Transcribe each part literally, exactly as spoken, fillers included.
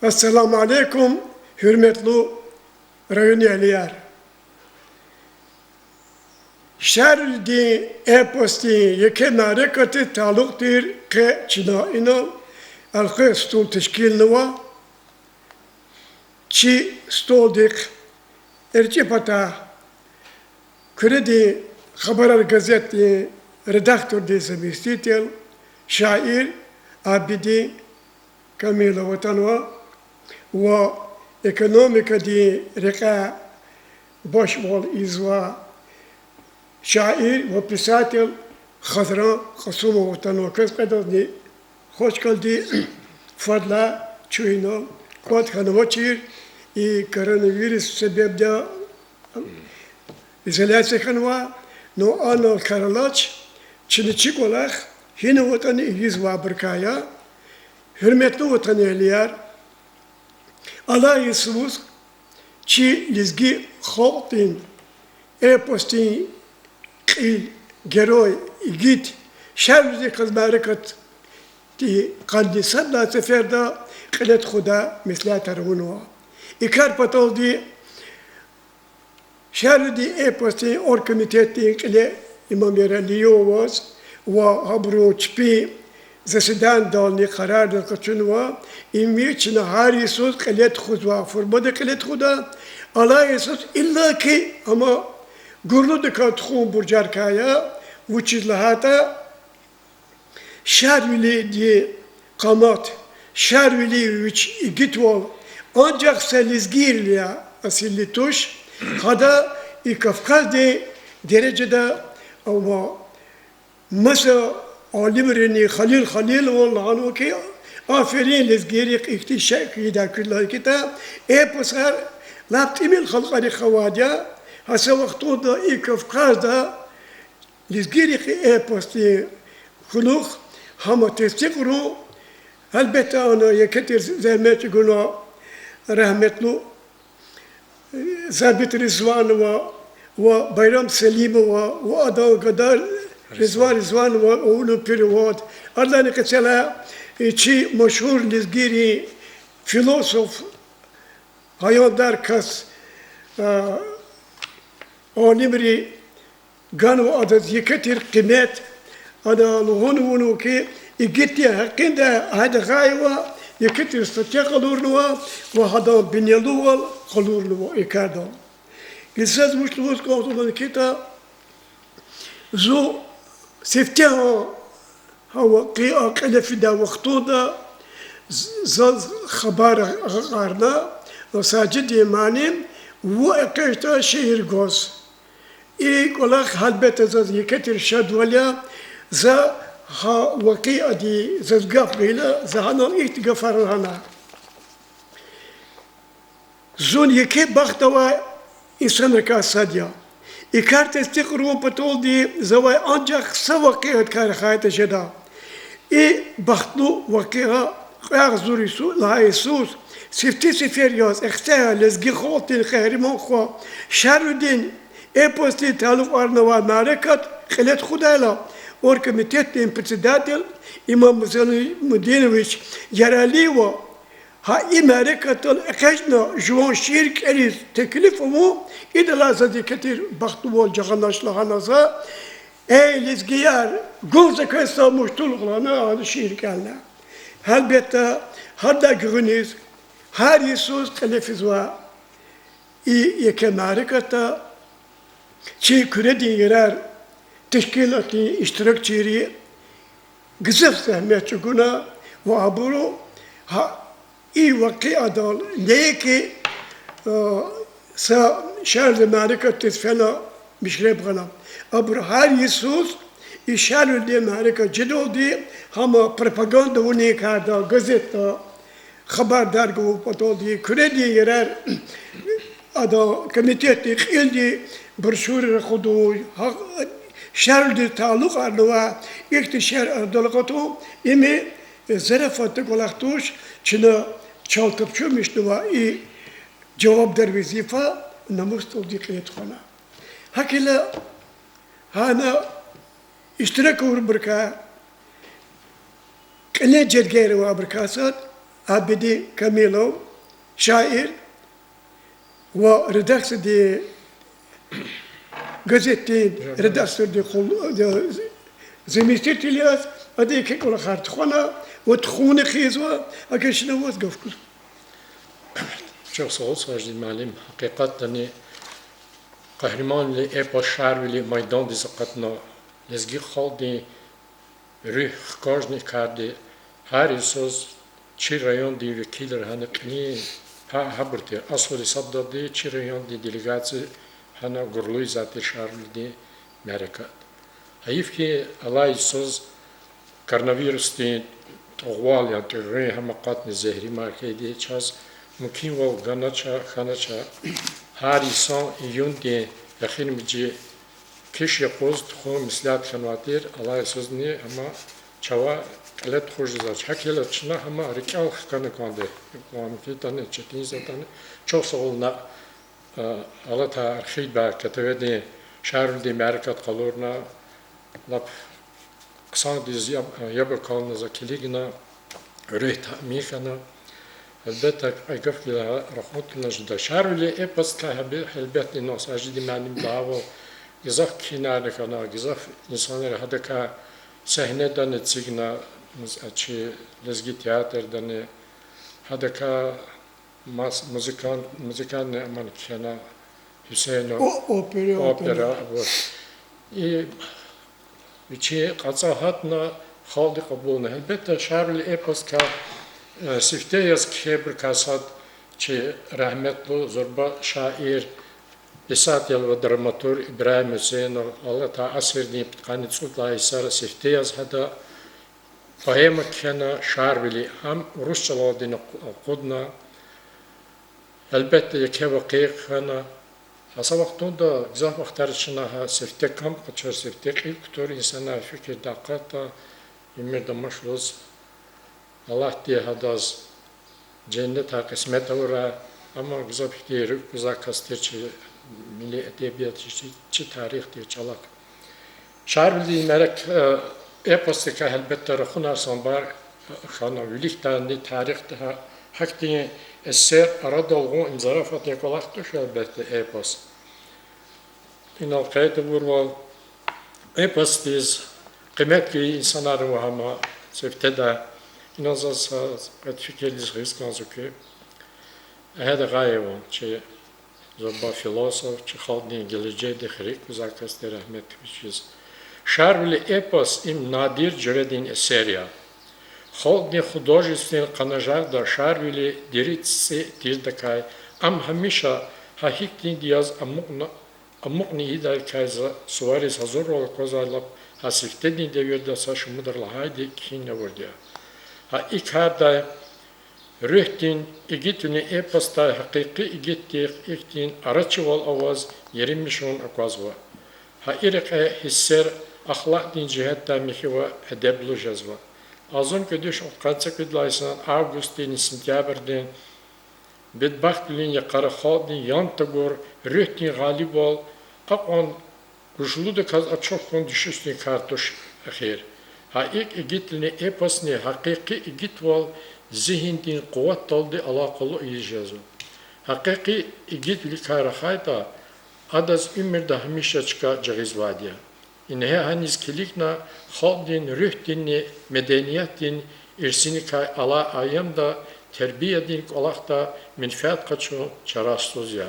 Ассаламу алейкум, гьуьрметлу районэгьлияр! Шарвилидин эпосдин еке мярекатдиз талукь тир къе чна инал элкъвей стол тешкилнава. Чи столдихъ эрчӀи патай Куьредин хабарар газетдин редактордин заместитель, шаир Абидин Камилов атанва ва экономикадин рекьяй башвал ийизвай шаир ва писатель Хазран Кьасумов атанва. Квез кьведазни хвашкалди. Фадлай чун инал кӀватӀ хьанвачир, и коронавирус себебдай изоляция хьанва, но анал кар алач, чна чи кӀвалах гьина аватӀани ийизвайбурукай я. Гьуьрметлу ватанэгьлияр, Аллагьди йисуз чи лезги халкьдин эпосдин кьил, герой, игит Шарвилидихъ галаз мярекатдин къанни сад лагьай сеферда кьиле тухудай меслятар авунва. И кар паталди Шарвилидин эпосдин оргкомитетдин кьиле Имам Яралиева аваз ва гьабурун чпин заседанидални къарардал къачунва, им чна гьар йисуз кьиле тухузвай формада кьиле тухуда, Аллагьди йисуз иллаки ама гурлудакай тухун буржарикай я, вучиз лагьайтӀа Шарвилидин къамат, Шарвили вич игитвал анжах са лезгийрилай асилли туш, гьада и Кавказдин дережада ава. Маса алимрини Халил Халилова лагьанва хьи, аферин лезгийрихъ ихьтин шей ийидай куьз лагьана хьайитӀа, эпосар лап тӀимил халкьарихъ авайди я, гьа са вахтунда и Кавказда лезгийрихъ и эпосдин хьунухь гьам тестикьарун, гьелбетда, ана еке тир зегьмет чӀугуна рагьметлу Забит Ризванова ва Байрам Селимова ва адан гада Ризван Ризванова авуна перевод. Адалайни къецелай чи машгьур лезгийрин философ, гьаяндар кас, алимри ганва адаз еке тир къимет. Ада лугьун авунва хьи, игитдин гьакъиндай гьада гъайила еке тир статья къалурнава ва гьадан бинелувал къалурнава и карда. Гила заз вуч лугьуз кӀанзава лагьана хьайитӀа, зун сифтегьан гьа вакъиа кьиле фидай вахтунда з-, заз хабар агакьарна Сажидин мани, вун экъечӀда шегьер гваз. И кӀвалах гьелбетда заз еке тир шадвал я, за гьа вакъиади заз гаф гайила, за гьанал ихьтин гафар лагьана. Зун еке бахт авай инсанрикай сад я. И кар тестикьарун паталди завай анжах са вакъиадикай рахайтӀа жеда. И бахтлу вакъиа кьве агъзур йису-, лагьай йисуз сифте сефер яз эхцегьай лезги халкьдин къагьриман хва Шарвилидин эпосдиз талукьарнавай мярекат кьиле тухудайла, оргкомитетдин председатель Имам Залимудинович Яралиева гьа и мярекатдал экъечӀна жуван шиир кӀелиз теклиф авун, идалай заз еке тир бахтлувал жагъанач лагьана за, эй, лезгияр, гун за квез са муштулух лагьана, ана шиир кӀелна. Гьелбетда, гьадай гуьгъуьниз гьар йисуз кьиле физвай и еке мярекатда чи Куьредин ярар тешкилатдин иштиракчийри гзаф зегьмет чӀугуна ва абуру гьа и вакъиадал неинки са шегьерда мярекатдиз фена мишреб гъана. Абуру гьар йисуз и Шарвилидин мярекат жедалди гьам пропаганда авунин карда, газетда хабардар гун паталди, Куьредин ярар, ада комитетдин кьилди брошюраяр акъудун, гьа Шарвилидиз талукьарнавай ихьтин шейэр арадал акъатун, им зарафатдин кӀвалах туш, чна чал тапшурмишнава и жавабдар везифа, намусдалди кьиле тухвана. ГьакӀ хьайила, гьана иштирак авурбурукай, кьиле жергейра авайбурукай сад Абидин Камилов, шаир, ва редакцияди, газетдин редактордин къул-, заместитель яз, ада еке кӀвалахар тухвана ва тухун хъийизва, эгер чна ваз гаф гузва. Чухсагъул, Сажидин муаллим, гьакъикъатдани Къагьриманвили эпос Шарвили майдандиз акъатна, лезги халкьдин руьгь хкажна и карди, гьар йисуз чи райондин векилар гьана кьилин, гьа-, гьабур тир, аслуди саддалди чи райондин делегация гьана гурлуизвай тир Шарвилидин мярекат. Гьайиф хьи, алай йисуз коронавирусдин тӀугъвал, яни тӀуьгъвен гьам акъатна зегьримар хьайиди, чаз мумкинвал ганача, хьанача, гьар йисан июндин эхиримжи киш юкъуз тухун меслят хьанвай тир, алай йисузни, амма чавай кьиле тухуз жезвач. ГьакӀ хьайила чна гьам рикӀел хкана кӀанда, ам хьайитӀани четин затӀани. Чухсагъул на, алатай архивдай, КТВ-дин Шарвилидин мярекат къалурна, лап хъсандиз яб-, яб акална за килигна, руьгь татмин хьана. Гьелбетда, кьве гаф гила рахун туна жеда. Шарвили эпосдикай гьелбе-, гьелбетда, инал Сажидин муаллимди лагьайвал, гзаф кхьинарни хьана, гзаф инсанри гьадакай сегьнедани эцигна, чи лезги театрдани, гьадакай мас-, музыкант, музыкантни аман кхьена, Гьуьсейнов, о-, опера, опера, вот. И вичин кьацӀа гьатна, халкьди кьабулна. Гьелбетда, Шарвили эпосдикай, э, сифте яз кхьейбурукай сад чи рагьметлу зурба шаир, писатель ва драматург Ибрагьим Гьуьсейнов алатай асирдин пудкъанни цӀуд лагьай йисара сифте яз гьада поэма кхьена Шарвили, ам урус чӀалалди акъудна. Гьелбетда, еке вакъиа хьана. Гьа са вахтунда гзаф вахтара чна гьа сифте кам къачур, сифте кьил кутур инсанар фикирдай акъатда, уьмуьрда амач лугьуз, Аллагьди гьадаз женнетай кьисмет авурай, амма гзаф ихьтин руьгь кьузвай кас тир чи милли эдебиятдиз, чи, чи тарихдиз чӀалахъ. Шарвилидин мярек-, э, эпосдикай гьелбетда рахунар санбар хьана, виликдайни тарихда гьа-, гьахьтин эсер арадал гъун им зарафатдин кӀвалах туш гьелбетда эпос. Инал къейд авурвал, эпосдиз къимет гайи инсанар ава гьам сифтеда. Инал заз са кьвед фикирдиз гъиз кӀанзава хьи, Агьед Агъаеван, чи зурба философ, чи халкьдин гележегдихъ рикӀ кузвай кас тир, рагьмет вичиз. Шарвили эпос им надир жуьредин эсер я. Халкьдин художественный къанажагъда Шарвили дери цицӀи тирдакай, ам гьамиша гьа гьихьтинди яз амукьна-, амукьна ийидайдакай за сувариз гьазурвал аквазвай лап гьа сифтедин девирда са шумудра лагьайди кхьин авурди я. Гьа и кардай руьгьдин игитвилин эпосдай гьакъикъи игитдихъ ихьтин арачивал аваз еримишун аквазва. Гьа и рекье гьиссер ахлакьдин жигьетдай михьи ва эдеблу жезва. Агъзурни кӀуьд виш кьудкъанни цӀекӀуьд лагьай йисан августдинни сентябрдин бедбахтвилин йикъара халкьдин ян тагур, руьгьдин гъалибвал акьван гужлудаказ ачух хьун дуьшуьшдин кар туш эхир. Гьа икӀ игитвилин эпосни гьакъикъи игитвал зигьиндин къуватдалди алакъалу ийиз жезва. Гьакъикъи игитвиликай рахайтӀа, адаз уьмуьрда гьамиша чка жагъизвайди я. Ингье гьаниз килигна халкьдин руьгьдинни медениятдин ирсиникай алай аямда тербиядин кӀвалахда менфят къачун чарасуз я.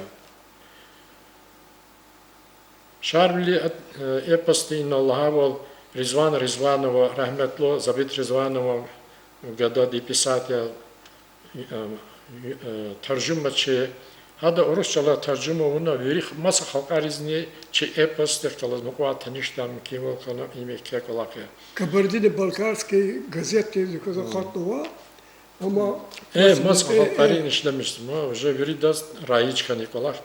Шарвили, э, эпосди инал лагьайвал Ризван Ризванова, рагьметлу Забит Ризванова, гадади писатель, э, э, таржумачи, гьада урус чӀалал таржума авуна, вири маса халкьаризни чи эпосдихъ галаз мукьва танишдай мумкинвал хьана, им еке кӀвалах я. Кабардино-Балкарский газетдиз кваз акъатнава, амма, э, маса халкьарин ишлемишзава, уже виридаз раиж хьана и кӀвалах.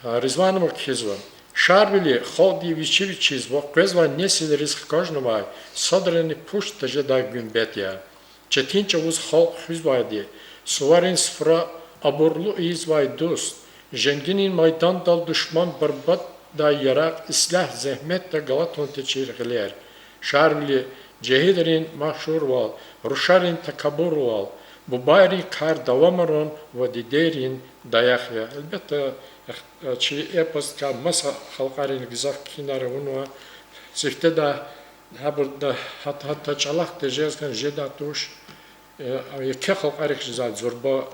Ризванова кхьизва: Шарвили халкьди вичи-вичиз ва къвезвай несилриз хкажнавай, садрани пуш тежедай гуьмбет я. Четин чӀавуз халкь хуьзвайди, суварин суфра абурлу ийизвай дуст, женгинин майдандал душман барбатӀдай яракь, ислягь зегьметда галатун течир гъилер. Шарвили жегьилрин машгьурвал, рушарин такабурвал, бубайрин кар давамарун ва дидейрин даях я. Гьелбетда, чи эпосдикай маса халкьарин гзаф кхьинар авунва. Сифтедай, гьабурда гьат-, гьатта чӀалахъ тежез хьана жедай туш, э, еке халкьарихъ жезвай зурба,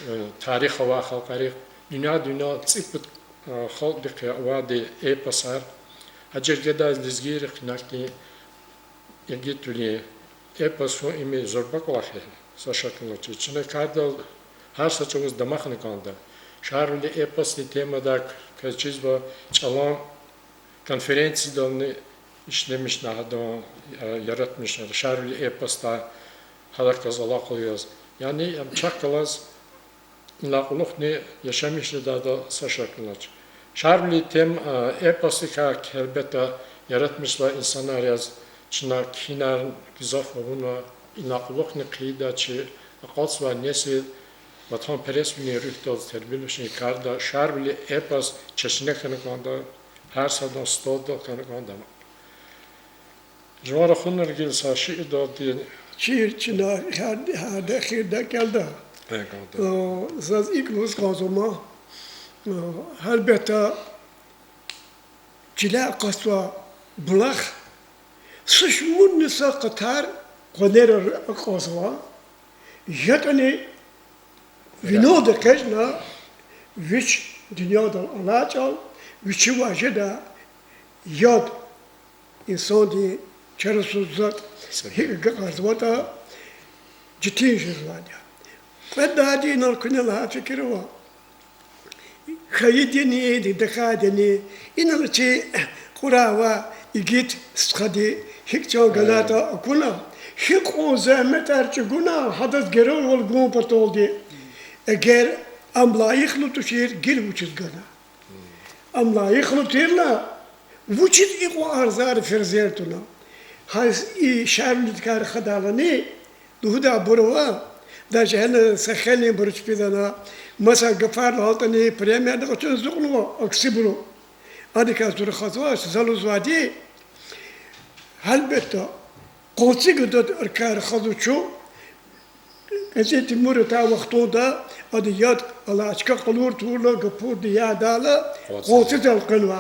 э, тарих авай халкьарихъ, дуьньядин цӀипуд, э, халкьдихъ авайди эпосар. Гьа жергедай лезгийрихъ инакьин игитвилин эпос хьун им зурба кӀвалах я, са шакни авачиз. Чна кардал гьар са чӀавуз дамахна кӀанда. Шарвили эпосдин темадай квез чизва чӀалан конференциядални ишлемишна гьадан, э, яратмишна Шарвили эпосдай гьадахъ галаз алакъалу яз. Яни ам чахъ галаз инал кьулухъни яшамиш жедайдал са шакни авач. Шарвили тем-, э, эпосдикай гьелбетда яратмишзавай инсанар яз чна кхьинар гзаф авуна, инал кьулухъни хъийида чи акьалтзавай несил ватанпересвилин руьгьдал тербиялуш и карда Шарвили эпос чешне хьана кӀанда, гьар садан столдал хьана кӀанда. Жуван рахунар гила са шиирдалди. Чир чна гьар, гьарда эхирда кӀелда. Э, кӀанда. Э, заз икӀ лугьуз кӀанзава ман. Э, гьелбетда, чиляй акъатзава булах, са шумудни са къатар къванер акьазва, ятӀани винелди экъечӀна вич дуьньядал алай чӀал, вичивай жеда яд инсандин чарасуз затӀ гьикӀ агакьарзаватӀа, четин жезвайди я. Кьведайди инал куьне лагьай фикир ава. Хьайидини, дидахъайдини, инал чи кьурай авай игит стхади гьикӀ чан ганайтӀа акуна, гьикьван зегьметар чӀугуна, гьадаз геревал гун паталди. Эгер ам лайихлу тушир, гила вучиз гана? Ам лайихлу тирла, вучиз икьван агъзур ферзер туна? Гьа и Шарвилидикай рахадайлани, лугьудайбур ава, даже гьана са хейлин буруч пидана, маса гафар лагьайтӀани, премияни къачуна зукьнава аксибуру. Адакай зун рахазвач, за лугьузвайди, гьелбетда, къванци гададикай рахазва чун, КӀецӀи Тимур атай вахтунда ада яд алай чка къалур тавурла, гапурди яд ийидайла, къванциз элкъвенва.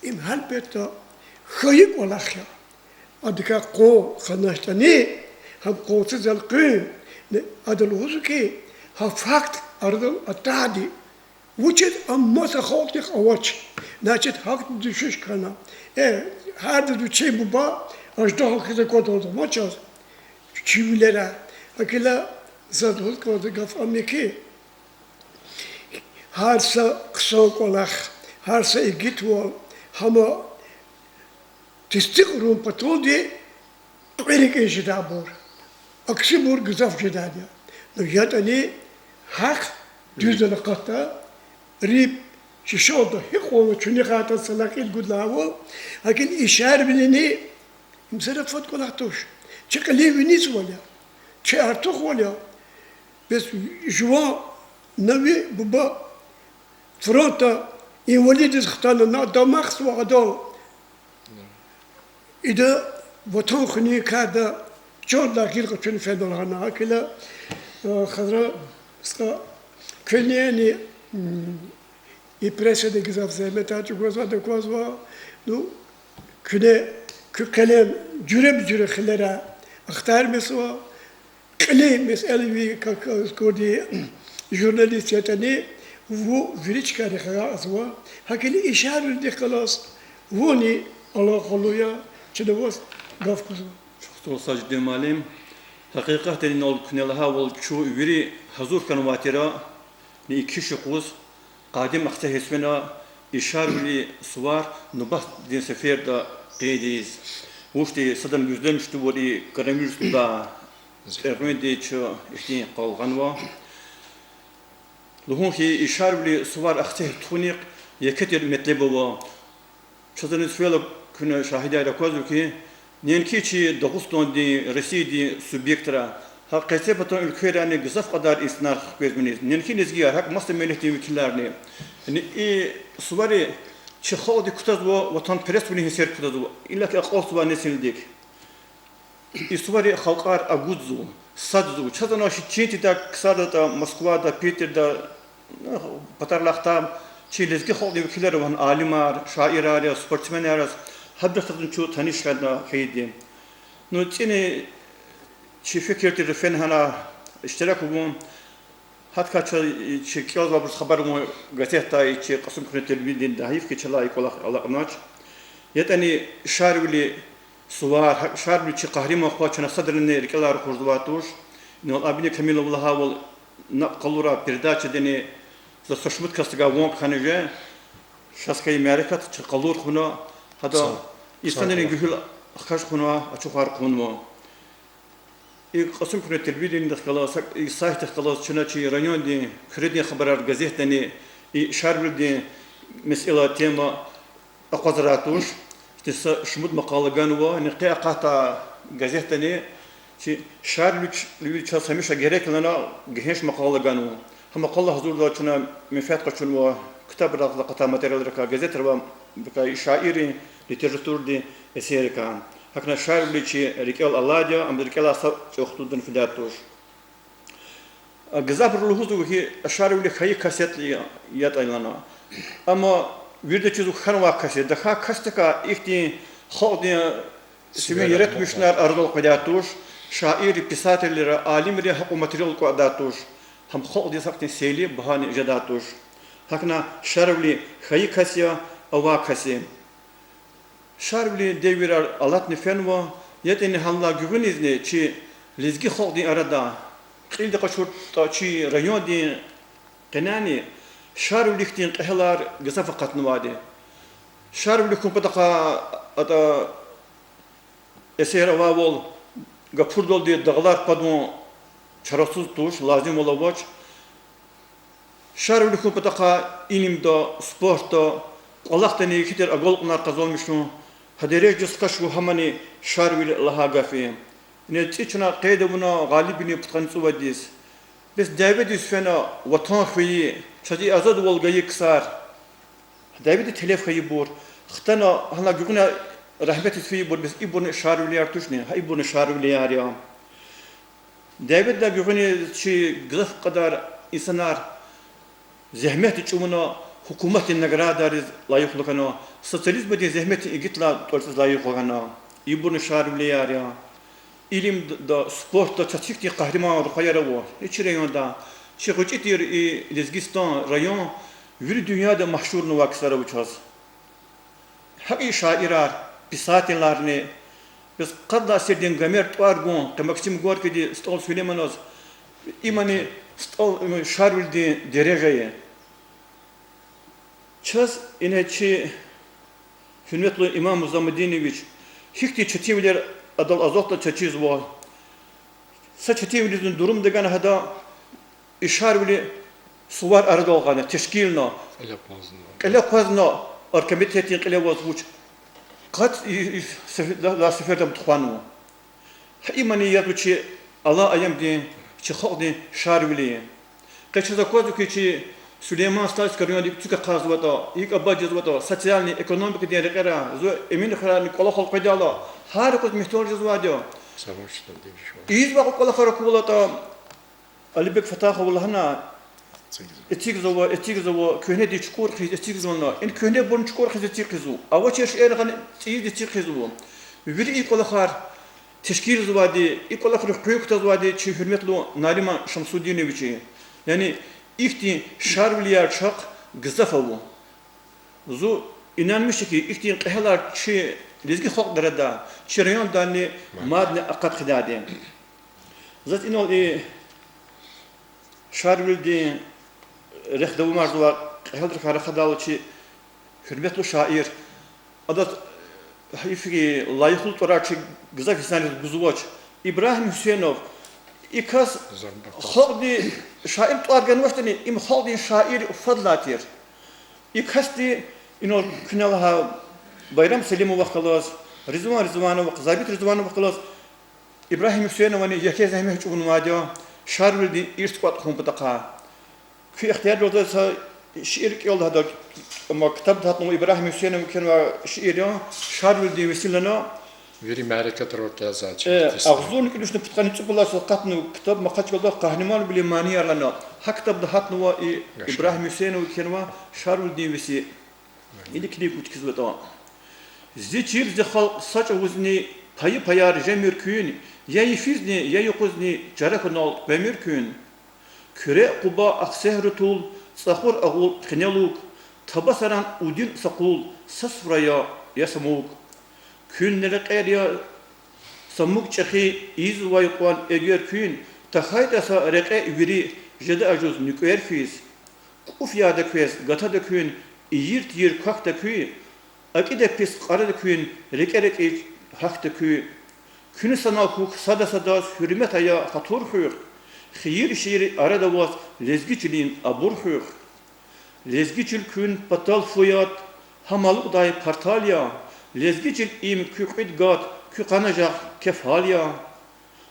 Им гьелбетда хьайи кӀвалах я. Адакай къван хьаначтӀани, гьам къванциз элкъуьн, ада лугьузва хьи, гьа факт арадал атайди. Вучиз ам маса халкьдихъ авач? Значит, гьахьтин дуьшуьш хьана. Э, гьардаз вичин буба аждагьа хьиз аквадалзамач чаз, чи вилера. ГьакӀила заз лугьуз кӀанзавай гаф ам я хьи, гьар са хъсан кӀвалах, гьар са игитвал, гьам тестикьарун паталди кьве рикӀин жедайбур, аксибур гзаф жедайди я. Ну, ятӀани гьахъ дуьздал акъатда, риб, шишалда гьикьван чуьнуьхайтӀа са лагьай кьил гудайвал, гьакӀни и Шарвилини, им зарафат кӀвалах туш. Чи кьилин винизвал я, чи артухвал я. Бес жуван, на ви буба фронтда инвалидиз хтана, на дамахзава адал. Ида ватан хуьнин карда чандилай гъил къачуна фена лагьана. ГьакӀила, э, Хазра стха, куьнени, м, и прессада гзаф зегьметар чӀугвазвайди аквазва. Ну, куьне, куь къелем жуьреба-жуьре хилера ахтармишзава. Кьилин месэлайрикай курди журналист ятӀани, вун вири чкайрихъ агакьзава. ГьакӀни и Шарвилидихъ галаз вунни алакъалу я, чна ваз гаф гузва. Чухсагъул, Сажидин муаллим. Гьакъикъатдани, инал куьне лагьайвал, чун вири гьазур хьанвай тир, ни и киш юкъуз къадим Ахцегьи Гьуьсейна и Шарвили сувар нубатдин сеферда къейд ийиз. Вучтин садан гуьзлемишдайвал и коронавирусдилай Эргъуьнди чун ихьтин къал гъанва. Лугьун хьи, и Шарвили сувар Ахцегь тухунихъ еке тир метлеб ава. Чаз аниз фейила, куьне шагьидаяр аквазва хьи, неинки чи Дагъустандин, Россиядин субъектра, гьакӀ къецепатан уьлквейрани гзаф кьадар инсанар хквезва иниз. Неинки лезгияр, гьакӀ маса миллетдин векиларни. Яни и сувари чи халкьдик кутазва, ватанпересвилин гьиссер кутазва, иллаки акьалтзавай несилдик. И сувари халкьар агудзава, садзава. Чаз ана чи чинтида ксарда, Москвада, Питерда, патарилай хтай, чи лезги халкьдин векилар ава, алимар, шаирар я, спортсменар я, гьабурухъ галаз чун таниш хьана хьайиди. Ну, цӀини чи фикир тир фена гьана иштирак авун. Гьадакай чаз, чи кӀелзавайбуруз хабар авун газетдай, чи Кьасумхуьруьн телевиденида, гьайиф хьи, чалай и кӀвалах алакьнач. ЯтӀани Шарвили сувар, гьа Шарвили чи къагьриман хва чна садрани рикӀелай ракъурзавай туш. Инал Абидин Камилов лагьайвал, накьв къалурай передачадани за са шумуд касдикай ван хьана жен, чаз хьайи мярекат чна къалур хъувуна, гьада инсанрин гуьгьуьл хкаж хъувуна, ачухар хъувунва. И Кьасумхуьруьн телевиденидихъ галаз, и сайтдихъ галаз чна чи райондин, Куьредин хабарар газетдани и Шарвилидин месэла, тема акъвазрай туш. Ихьтин са шумуд макъала ганва, яни къе акъатдай газетдани чи Шарвили чаз гьамиша герек я лагьана гегьенш макъала ганва. Гьа макъала гьазурдалди чна менфят къачунва ктабрихъ акъатай материалрикай, газетрикай, шаиррин, литературадин эсеррикай. ГьакӀни Шарвили чи рикӀел алайди я, ам рикӀелай са чӀехи вахтунда фидай туш. Гзафбуру лугьузва хьи, Шарвили хайи кас ятӀа, ятӀа лагьана. Амма вирида чизва хьанвай кас я, тахьай касдикай ихьтин халкьдин сивин яратмишунар арадал къведай туш, шаирри, писателри, алимри гьакьван материал кӀватӀдай туш, гьам халкьдиз гьахьтин сейли, багьани жедай туш. ГьакӀни Шарвили хайи кас я, авай кас я. Шарвилидин девирар алатна фенва, ятӀани гьанлай гуьгъуьнизни чи лезги халкьдин арада, кьилди къачуртӀа, чи райондин къенени Шарвилихьтин кьегьалар гзаф акъатнавайди. Шарвили хьун патахъай, атӀа, эсер авайвал, гапурдалди дагълар падун чарасуз туш, лазимвал авач. Шарвили хьун патахъай илимда, спортда, кӀвалахдани еке тир агалкьунар къазанмишун, гьа дережадиз хкаж хьун гьамани Шарвили лагьай гаф я. Ина цӀи чна къейд авуна Гъалибвилин пудкъанни цӀувадиз. Бес дяведиз фена Ватан хвейи, чаз и азадвал гайи ксар. Дяведа телеф хьайибур, хтана гьана гуьгъуьна рагьметдиз фейибур, бес ибурни Шарвилияр тушни, гьа ибурни Шарвилияр я. Дяведа гуьгъуьниз чи гзаф кьадар инсанар зегьметди чӀугуна, гьукуматдин наградариз лайихлу хьана, социализмдин зегьметдин игитлай тӀварцӀиз лайихлу хьана. Ибурни Шарвилияр я. Илимда, спортда чаз гьихьтин къагьриман рухваяр ава чи районда. Чи гъвечӀи тир и Лезгистан район вири дуьньяда машгьурнавай ксар ава чаз. ГьакӀ и шаирар, писателарни, бес къад лагьай эсердин гамер тӀвар гун, къе Максим Горькийди СтӀал Сулейманаз, имни СтӀал, Шарвилидин дережа я. Чаз ина чи гьуьрметлу Имам Музамудинович гьихьтин четинвилер адал азатда чаз чизва. Са четинвилизни дурумда гана гьада, и Шарвили сувар арадал гъана, тешкилна, кьиле акъвазна, оргкомитетдин кьиле аваз вуч, къад и, и сеф-, ла, ла сеферда ам тухванва. Гьа имни язва чи алай аямдин, чи халкьдин Шарвили. Къе чаз аквазва хьи, чи Сулейман-Стальский районда икӀ цуьк ахъайзаватӀа, икӀ абад жезватӀа, социальный, экономикадин рекьера, зун Эминхуьрени кӀвалахал къведайла, гьар юкъуз мягьтел жезвайди я. Ийизвай кьван кӀвалахар аквалатӀа, Алибек Фатахова лагьана, эцигзава, эцигзава, куьгьнедиз чукӀур хъийиз эцигзавани, ина куьгьнебурни чукӀур хъийиз эциг хъийизва. Авачир шейэрихъ цӀийиз эциг хъийизва. Вири и кӀвалахар тешкилзавайди, и кӀвалахрихъ къуьн кутазвайди чи гьуьрметлу Нариман Шамсудинович я. Яни ихьтин Шарвилияр чахъ гзаф ава. Зун инанмиш я хьи, ихьтин кьегьалар чи лезги халкьдин арада, чи райондани мадни акъат хъийидайди. Заз инал и Шарвилидин рехъ давамарзавай кьегьалрикай рахадайла, чи гьуьрметлу шаир, адаз гьайиф хьи, лайихлу тӀварар чи гзаф инсанриз гузвач. Ибрагьим Гьуьсейнов, и кас халкьдин шаир тӀвар ганвачтӀани, им халкьдин шаир фадлай тир. И касди, инал куьне лагьай Байрам Селимовахъ галаз, Ризван Ризвановахъ, Забит Ризвановахъ галаз, Ибрагьим Гьуьсейновани еке зегьмет чӀугунвайди я Шарвилидин ирс кӀватӀ хьун патахъай. Куь ихтиярдалди са шиир кӀелда гьада, амма ктабда гьатнава, Ибрагьим Гьуьсейнова кхьенвай шиир я, Шарвилидин весилана. Вири мярекатрал кӀелзавай чи Э, ихтисар. Агъзурни кӀуьд вишни пудкъанни цӀипуд лагьай йисуз акъатнава ктаб Махачкъаладай Къагьриман вилин мани я лагьана. Гьа ктабда гьатнава и Гаши. Ибрагьим Гьуьсейнова кхьенва Шарвилидин веси. Или килиг кучкизватӀа. Зи чил, зи халкь са чӀавузни пайи-паяр жемир куьн, я йифизни, я юкъузни чара хьунал къвемир куьн. Куьре, Къуба, Ахцегь рутул, ЦӀахур агъул, Хинелуг, Табасаран, Удин са къул, са суфра я, я са муг. Куьн рекьер я са муг чӀехи, ийизвай кьван эгер куьн, тахьайтӀа са рекье вири, жеда ажуз нуькӀвер хьиз. КӀуф яда квез, гатада куьн, ийир-тийир квахьда куь, акӀида пис кьарада куьн, рекье-рекьи гьахьда куь. Куьн санал хьухь сада-садаз гьуьрмет ая, хатур хуьх, хийир-шийир арада аваз лезги чилин абур хуьх. Лезги чил куьн патал фу ятӀа, гьам алукьдай партал я, лезги чил им куь кьуьд гад, куь къанажагъ кефал я.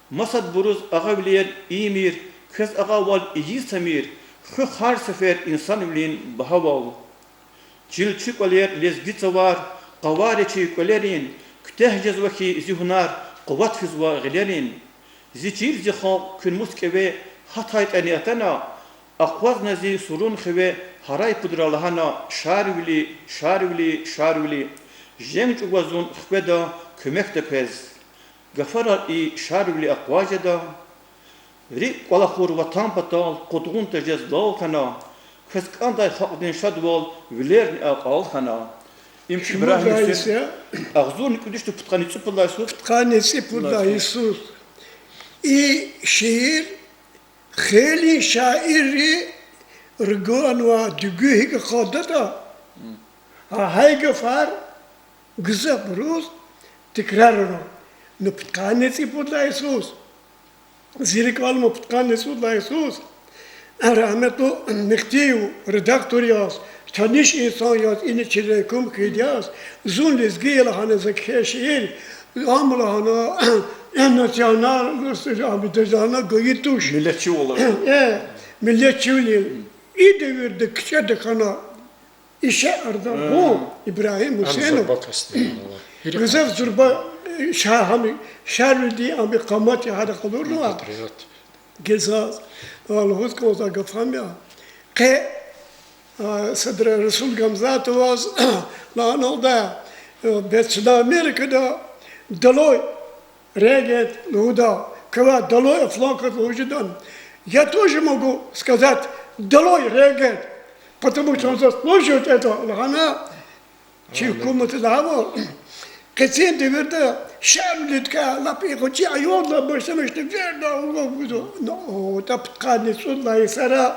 Масадбуруз агъавилер ийимир, квез агъавал ийиз тамир, хуьх гьар сефер инсанвилин багьавал. Чил чи кӀвалер, лезги цавар, къавар я чи кӀвалерин, куьтягь жезва хьи зи гьунар, къуват физва гъилерин. Зи чил, зи халкь, куьн мус кӀеве гьатайтӀани атана, акъвазна зи сурун хиве, гьарай пудра лагьана: Шарвили, Шарвили, Шарвили. Женг чӀугваз зун хкведа, куьмекда квез. Гафарал и Шарвили акъваз жеда. РикӀ кӀвалахур ватан патал къудгъун тежез лал хьана, квез кӀандай халкьдин шадвал вилерни акьал хьана. Им Шумуд Ибрагьим лагьай Гьуьсейн, йисуз, агъзурни кӀуьд вишни пудкъанни цӀипуд лагьай йисуз. Пудкъанни цӀипуд лагьай йисуз. И шиир хейлин шаирри ругунва дуьгуь гьикӀ акъатдатӀа, гьа гьай гафар гзафбуруз тикрарарун. Ну, пудкъанни цӀипуд лагьай йисуз. Зи рикӀел алама, пудкъанни цӀуд лагьай йисуз рагьметлу Мехтиев редактор яз, таниш инсан яз, ина чи райком хьайиди яз, зун лезги я лагьана за кхьей шиир, ам лагьана национальность, ам лагьана гайи туш. Миллетчивал. Э, миллетчивилин. И девирда кичӀеда хьана и шаирди, гьу, Ибрагьим Гьуьсейнов. Гзаф зурба, э, ша-, гьам Шарвилидин ам къамат я гьада къалурнава. Патриот. Гзаф, а, лугьуз кӀанзавай гаф ам я. Къе, а, садра Расул Гамзатоваз лагьаналда, э, бес чна Америкада долой регент лугьуда, квевай долой афлакат лугьуз жеда. Я тоже могу сказать: долой регент, потому что он заслуживает этого, лагьана. Чи гьукуматда ава, къенин девирда Шарвилидикай лап и гъвечӀи аялдилай башламишна верда, ну, та пудкъанни цӀуд лагьай йисара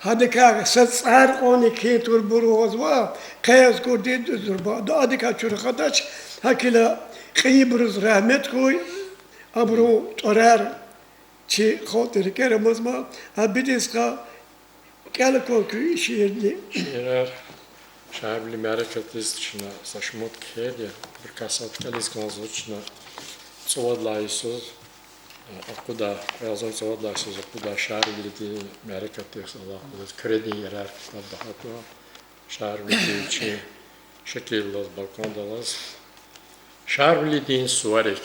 гьадакай са цӀар кьванни кхьин турбур авазва, къе зи кӀурди зурба, да адакай чур хадач, гьакӀ хьайила кьейибуруз рагьмет хьуй, абурун тӀварар чи халкьдин рикӀера амазма, Абидин стха, кӀела кван куь шиирни. Шиирар Шарвили мярекатдиз чна са шумуд кхьейди, абурукай сад кӀелиз кӀанзава чна цӀувад лагьай йисуз, акъудай, кьве агъзур цӀувад лагьай йисуз акъудай Шарвилидин мярекатдихъ алакъалу Куьредин ярар ктабда гьатна, Шарвилидин вичин шикилдалаз, балкӀандалаз. Шарвилидин суварик.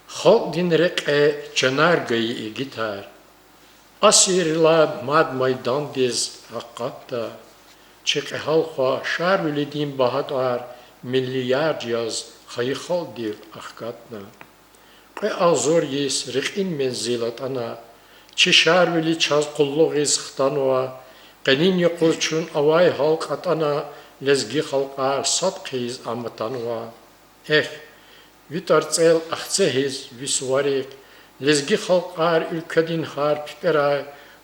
Халкьдин рекье чанар гайи игитар асиррилай мад майдандиз акъатда. Чи кьегьал хва Шарвилидин багьа тӀвар миллиард яз хайи халкьдив ахкатна. Кьве агъзур йис рекьин мензил атӀана, чи Шарвили чаз къуллугъиз хтанва, къенин юкъуз чун авай гьал кьатӀана, лезги халкьар сад хъийиз ам атанва. Эхь, ви тӀварцӀел Ахцегьиз ви суварик, лезги халкьар уьлкведин гьар пипӀерай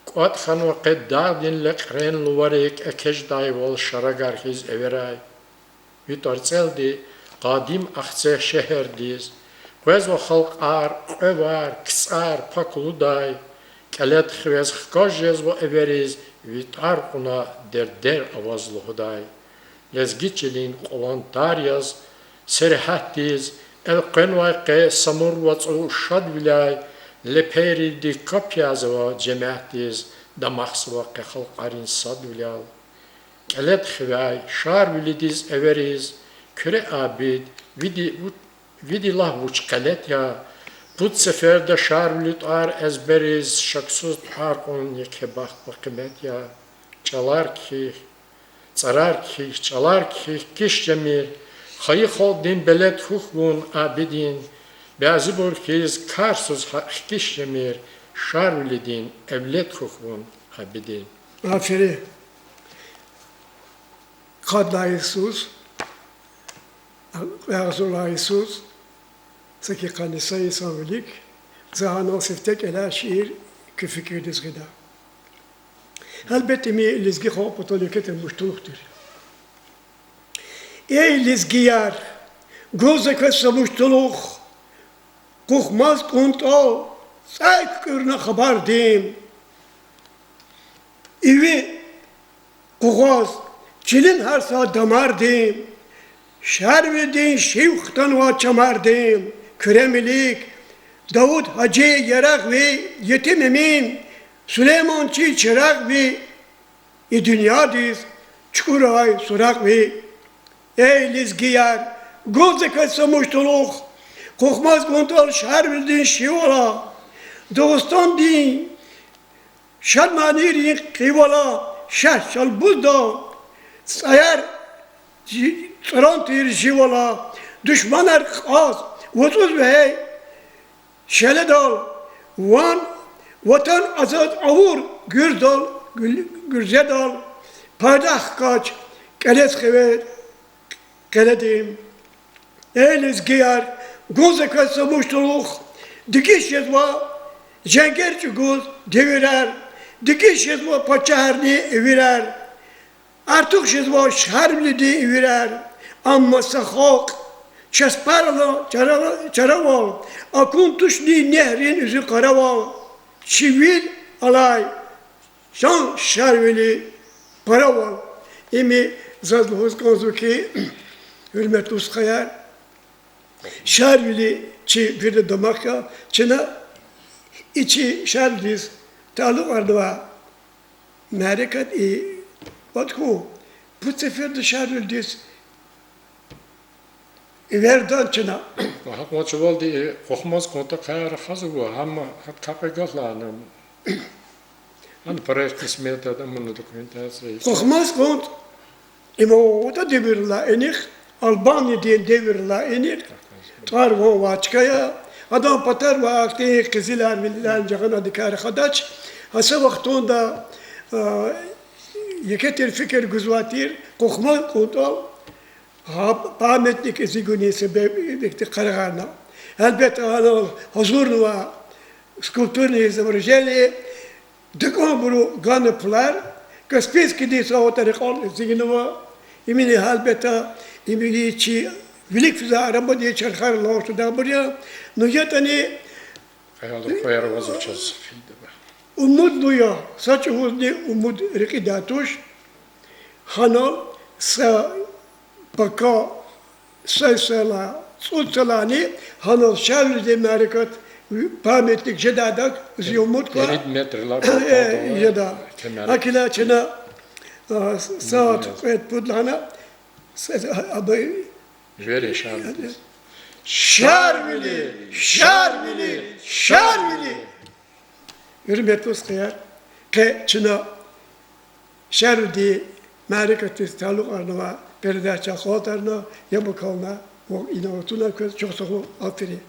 кӀватӀ хьанва къе дагъдин лекьрен луварик, экечӀдайвал шарагар хьиз эверай. Ви тӀварцӀелди къадим Ахцегь шегьердиз къвезва халкьар кьве вар, КцӀар пак лугьудай, кӀелед хивез хкаж жезва эвериз, ви тӀвар кьуна дердер аваз лугьудай. Лезги чилин къулан тар яз сергьятдиз элкъвенвай къе Самур вацӀу шадвиляй, лепейрилди капӀ язава жемятдиз, дамахзава къе халкьарин садвилял. КӀелед хивяй Шарвилидиз эвериз, Куьре Абид, види, ву-, види лагь вуч гъелет я, пуд сеферда Шарвили тӀвар эзбериз, шаксуз тӀвар кьун еке бахт бакъимет я. ЧӀалар кхьихь, цӀарар кхьихь, чӀалар кхьихь, киш жемир, хайи халкьдин белед хьухь вун, Абидин, бязибур хьиз карсуз гьа-, хкиш жемир, Шарвилидин эвлед хьухь вун, Абидин. Аферин. Къад лагьай йисуз, кьве агъзур лагьай йисуз, саки къанни са йисан вилик, за гьанал сифте кӀелай шиир куь фикирдиз гъида. Гьелбетда, им лезги халкь патал еке тир муштулух тир. Эй лезгияр, гуз за квез са муштулух, къухмаз кӀунтӀал цӀай куькӀуьрна хабардин. Иви къугъваз чилин гьар са дамардин, Шарвилидин шив хтанва чамардин, Куьремилик, Давуд-гьажи ярагъви, Етим Эмин, Сулейман чи чирагъ ви, и дуьньядиз чукӀурай суракь ви. Эй лезгияр, гуз за квез са муштулух, къухмаз кӀунтӀал Шарвилидин шив ала, Дагъустандин шадманийрин кьив ала, Шагь-Шалбуздал цӀаяр жи-, цӀран тир жив ала, душманар кьаз вацӀуз вегьей шеледал, ван ватан азад авур гуьрдал, гуьл-, гуьрзедал, пайдах хкаж кӀелез хиве къеледин. Эй лезгияр, гуз за квез са муштулух, дегиш жезва женгер чӀугуз девирар, дегиш жезва пачагьарни эвирар, артух жезва Шарвилидин эвирар, амма са халкь часпарна чара-, чаравал, акун тушни негьрин уьзуькъаравал, чи вил алай чан Шарвили паравал. Им заз лугьуз кӀанзава хьи, гьуьрметлу стхаяр, Шарвили чи вирида дамах я, чна и чи Шарвилидиз талукьарнавай мярекат и вад хьун, пуд сеферда Шарвилидиз эвердай чна. Гьакьван чувалди къухмаз кӀунтӀ къаяр хазва, гьам гьат капӀ галана. Ана проект-смета, ана документация. Къухмаз кӀунтӀ им аватӀа девирдилай инихъ, Албаниядин девирдилай инихъ тӀвар-ван авай чка я. Адан патарвай ахьтин къизиларвилерни жагъанадикай рахадач. Гьа са вахтунда, а, еке тир фикир гузвай тир, къухмаз кӀунтӀал гьа памятник эцигунин себеб ихьтин къарагъарна. Гьелбетда, анал гьазурнава скульптурное изображение, дакӀанбуру гана пулар, Каспийскиди са аватӀа рекьел эцигнава. Имни гьелбетда, им чи вилик физвай арамадин чархарилай алатайбур я. Ну, ятӀани Аялар квайра ваз чаз фейида. Умуд лугьуз я, са чӀавузни умуд рекьидай туш. Гьанал са пака, са йисалай, цӀуд йисалайни гьанал Шарвилидин мярекат, памятник жедайдак зи умуд ква. Ирид метрдилай патал жеда. ГьакӀ хьайила чна, а, сят кьвед-пуд лагьана, с-, а, абур Вири Шарвилидиз. Шарвили, Шарвили, Шарвили! Гьуьрметлу стхаяр, къе чна Шарвилидин мярекатдиз талукьарнавай передача акьалтӀарна, яб акална, ва инал атунай квез чухсагъул, аферин.